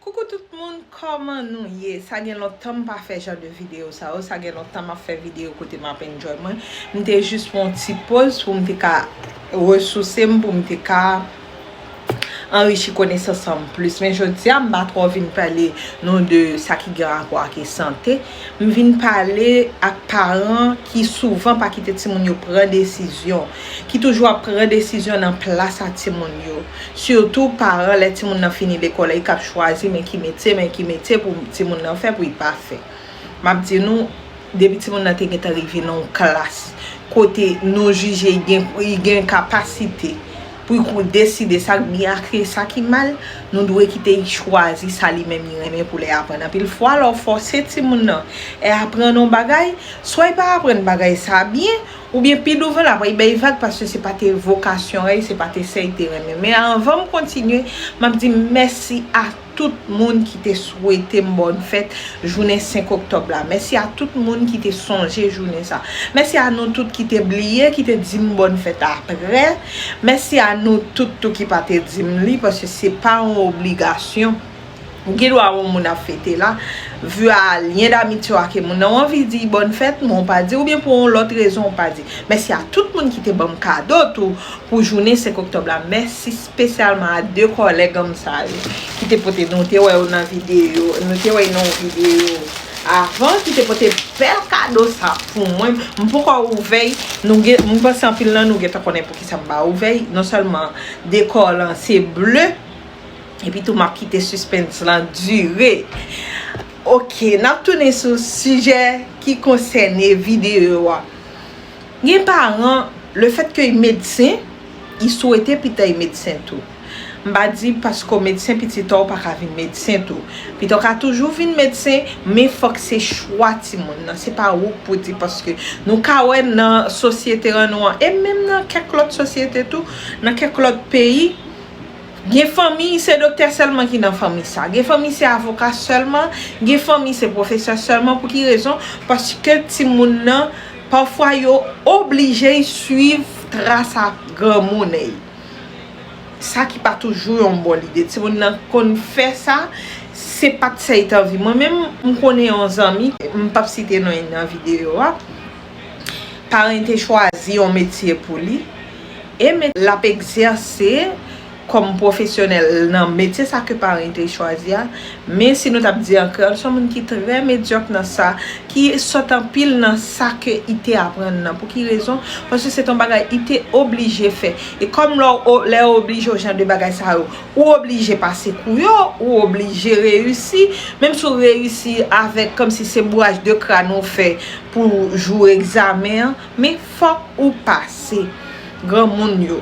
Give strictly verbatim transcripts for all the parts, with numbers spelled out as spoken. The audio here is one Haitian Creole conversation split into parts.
Koukou tout moun, kòman nou ye? Sa gen lontan m pa fè jan de videyo sa yo, sa gen lontan m ap fè videyo kote m ap enjoy mwen. M te jis pran yon ti poz pou m te ka resouse m, pou m te ka anrichi konesans an m plis. Men jodi a, m pa twò vin pale nou de sa ki gen rapò ak sante. M vin pale ak paran ki souvan pa kite timoun yo pran desizyon, ki toujou ap pran desizyon nan plas a timoun yo. Sitou paran, lè timoun nan fini lekòl, e k ap chwazi men ki metye, men ki metye pou timoun nan fè, pou li pa fè. M ap di nou, depi timoun nan te gentan rive nan yon klas kote nou jije li gen, li gen kapasite pou li deside sa k byen ak sa ki mal, nou dwe kite li chwazi sa li menm li renmen pou l aprann. Anpil fwa, lè w fòse timoun nan e aprann yon bagay, swa li pa aprann bagay sa byen, oubyen pi douvan l ap bay vag, paske se pa te vokasyon li, se pa te sa li te renmen. Men anvan m kontinye, m ap di mèsi a tout moun ki te swete m bòn fèt jounen senk oktòb la. Mèsi a tout moun ki te sonje jounen sa. Mèsi a nou tout ki te bliye, ki te di m bòn fèt apre. Mèsi a nou tout tou ki pa te di m li, paske se pa yon obligasyon. Ou gen dwa wè yon moun ap fete la, vi a lyen damitye w ak moun nan, w anvi di bòn fèt, men w pa di, oubyen pou yon lòt rezon w pa di. Mèsi a tout moun ki te ban m kado tou pou jounen senk oktòb la. Mèsi espesyalman a de kòlèg an m sa yo ki te pote, nou te wè yo nan videyo, nou te wè yo nan yon videyo avan, ki te pote bèl kado sa pou mwen. M poko ouvè l, nou gen, m panse anpil nan nou gentan konnen poukisa m pa ouvè l. Non sèlman dekò lan se ble, epi tou m ap kite sispens lan dire. Ok, n ap tounen sou sijè ki konsène videyo a. Gen paran, lefètke li medsen, li swete pitit li medsen tou. M pa di paske w medsen, pitit ou pa ka vin medsen tou. Pitit ou ka toujou vin medsen, men fòk se chwa timoun nan. Se pa ou k pou di, paske nou ka wè nan sosyete an nou an, e menm nan kèk lòt sosyete tou, nan kèk lòt peyi, gen fanmi se doktè sèlman ki nan fanmi sa. Gen fanmi se avoka sèlman. Gen fanmi se pwofesè sèlman. Pou ki rezon? Paske timoun nan, pafwa yo oblije swiv tras a granmoun yo. Sa ki pa toujou yon bon lide. Timoun nan konn fè sa, se pa t sa li t anvi. Mwen menm, m konnen yon zanmi, m p ap site non li nan videyo a. Paran te chwazi yon metye pou li. E men l ap egzèse kòm pwofesyonèl nan metye sa ke paran te chwazi a. Men si nou t ap di an kreyòl, se yon moun ki trè medyòk nan sa, ki sòt anpil nan sa ke li te aprann nan. Pou ki rezon? Paske se t yon bagay li te oblije fè. E kòm lè w, lè yo oblije w jan de bagay sa yo, ou oblije pase kou yo, ou oblije reyisi. Menm si w reyisi avèk, kòmsi se bouraj de kràn ou fè pou jou egzamen an, men fòk ou pase. Granmoun yo,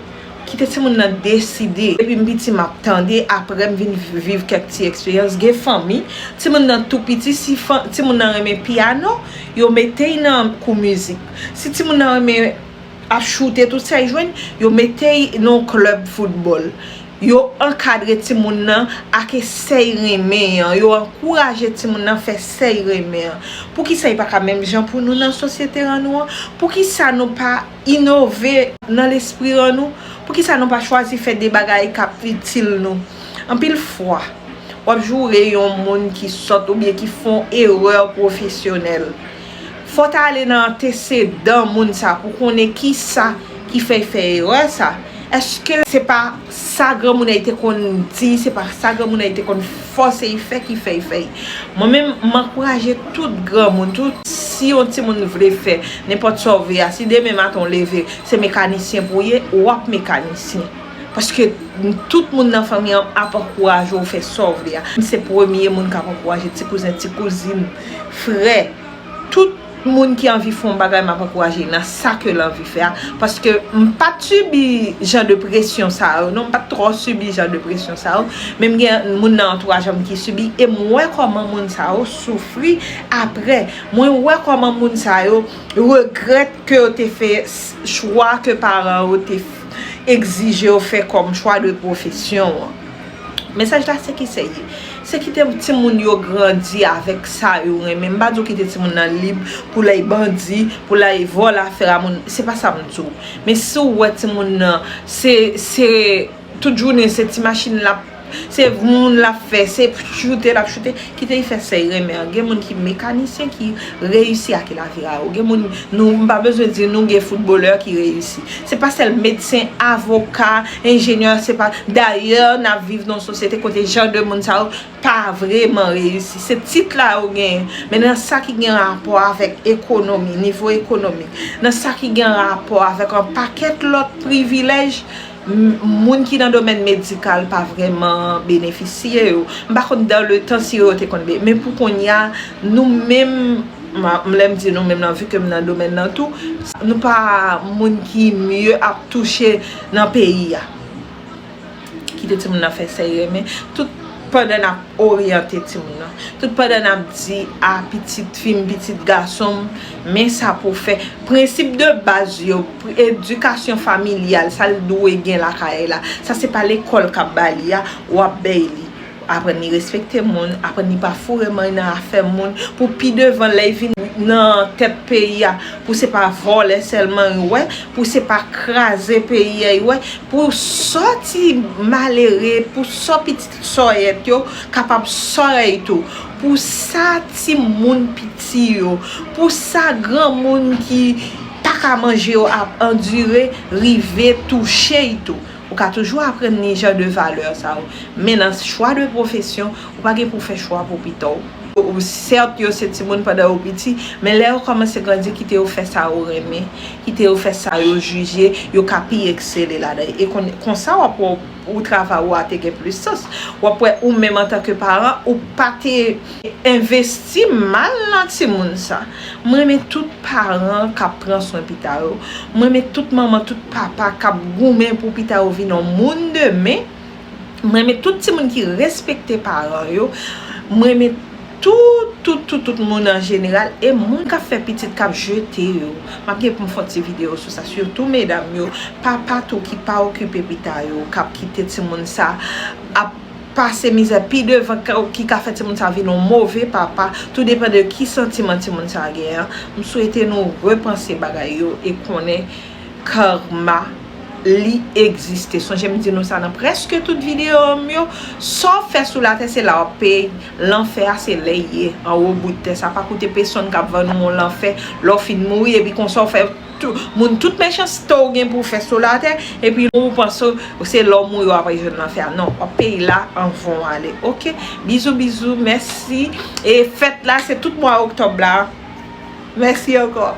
kite timoun nan deside. Depi m piti, m ap tande, apre m vin viv kèk ti eksperyans. Gen fanmi, timoun nan tou piti, si fan, timoun nan renmen pyano, yo mete l nan kou mizik. Si timoun nan renmen ap choute tout sa l jwenn, yo mete l nan yon klèb foutbòl. Yo ankadre timoun nan ak sa l renmen an, yo ankouraje timoun nan fè sa l renmen an. Poukisa li pa ka menm jan pou nou nan sosyete an nou an? Poukisa nou pa inove nan lespri an nou? Poukisa nou pa chwazi fè de bagay k ap itil nou? Anpil fwa, w ap joure yon moun ki sòt oubyen ki fè yon erè pwofesyonèl. Fò w ta ale nan antesedan moun sa pou konnen kisa ki fè l fè erè sa. Èske se pa sa granmoun nan te konn di, se pa sa granmoun nan te konn fòse l fè ki fè l fè l? Mwen menm, m ankouraje tout granmoun, tout, si yon timoun vle fè nenpòt sa w vle a, si demen maten w leve, se mekanisyen pou w ye, w ap mekanisyen. Paske tout moun nan fanmi an ap ankouraje w fè sa w vle a. M se premye moun k ap ankouraje ti kouzen, ti kouzin, frè, tout moun ki anvi fè yon bagay, m ap ankouraje l nan sa ke l anvi fè a. Paske m pa t sibi jan de presyon sa yo, non, m pa t twò sibi jan de presyon sa yo. Men m gen moun nan antouraj an m ki sibi, e m wè kòman moun sa yo soufri apre. Mwen wè kòman moun sa yo regrèt ke yo te fè s-, chwa ke paran yo te f-, egzije yo fè kòm chwa de pwofesyon an. Mesaj la se ki sa l ye. Se kite timoun yo grandi avèk sa yo renmen. M pa di w kite timoun nan lib pou lè l bandi, pou lè l vòlè afè a moun. Se pa sa m di w. Men si w wè timoun nan, se, se tout jounen se ti machin l ap Se moun l ap fè, se choute l ap choute. Kite l fè sa l renmen an. Gen moun ki mekanisyen ki reyisi ak lavi a yo. Gen moun, nou, m pa bezwen di nou, gen foutbolè ki reyisi. Se pa sèl medsen, avoka, enjenyè, se pa. Dayè, n ap viv nan yon sosyete kote jan de moun sa yo pa vrèman reyisi. Se tit la yo genyen. Men nan sa ki gen rapò avèk ekonomi, nivo ekonomik, nan sa ki gen rapò avèk yon pakèt lòt privilèj, m- moun ki nan domèn medikal pa vrèman benefisye yo. M pa konn dans le temps si yo te konn be-, men pou kounye a, nou menm, m lè m di nou menm nan, vi ke m nan domèn nan tou, nou pa moun ki mye ap touche nan peyi a. Kite timoun nan fè sa l renmen. Tout pandan n ap oryante timoun nan. Tout pandan n ap di a pitit fi m, pitit gason m, men sa pou w fè. Prensip de baz yo, edikasyon familyal, sa l dwe gen lakay la. Sa se pa lekòl k ap ba li a, w ap bay li. Aprann li respekte moun, aprann li pa foure men nan afè moun, pou pi devan lè l vin nan tèt peyi a, pou se pa vòlè sèlman yo wè, pou se pa kraze peyi a yo wè, pou sò ti malere, pou sò pitit sòyèt yo kapab sòrèy tou, pou sa timoun piti yo, pou sa granmoun ki pa ka manje yo ap andire, rive touche y tou. Ou ka toujou aprann li jan de valè sa yo. Men nan chwa de pwofesyon, ou pa gen pou fè chwa pou pita w. Ou, sèt, yo se timoun pandan yo piti, men lè yo kòmanse grandi, kite yo fè sa yo renmen, kite yo fè sa yo jije, yo ka pi eksele ladan. E kon, konsa w ap wè ou travay ou a te gen plis sans. W ap wè ou menm antanke paran, ou pa te envesti mal nan timoun sa. M renmen tout paran k ap pran swen pita yo. M renmen tout manman, tout papa k ap goumen pou pita yo vin yon moun demen. M renmen tout timoun ki respekte paran yo. M renmen tout, tout, tout, tout moun an jeneral. E moun k ap fè pitit k ap jete yo. M ap gen pou m fè yon ti videyo sou sa. Sitou medam yo, papa tou ki pa okipe pita yo, k ap kite timoun sa ap pase mizè pi devan, k- ki ka fè timoun sa vin yon move papa, tou depann de ki santiman timoun sa genyen. M swete nou repanse bagay yo e konnen karma li egziste. Sonje m di nou sa nan prèske tout videyo m yo, sa w fè sou latè se la w ap peye. Lanfè a se lè l ye anwo bout tè. Sa pa koute pesonn k ap vann ou yon lanfè lè w fin mouri epi konsa w fè tou, moun tout mechanste w gen pou w fè sou latè, epi ou panse se lè w mouri w ap al jwenn lanfè a. Non, w ap peye la anvan w ale. Oke? Bizou, bizou, mèsi. E fèt la, se tout mwa oktòb la. Mèsi ankò.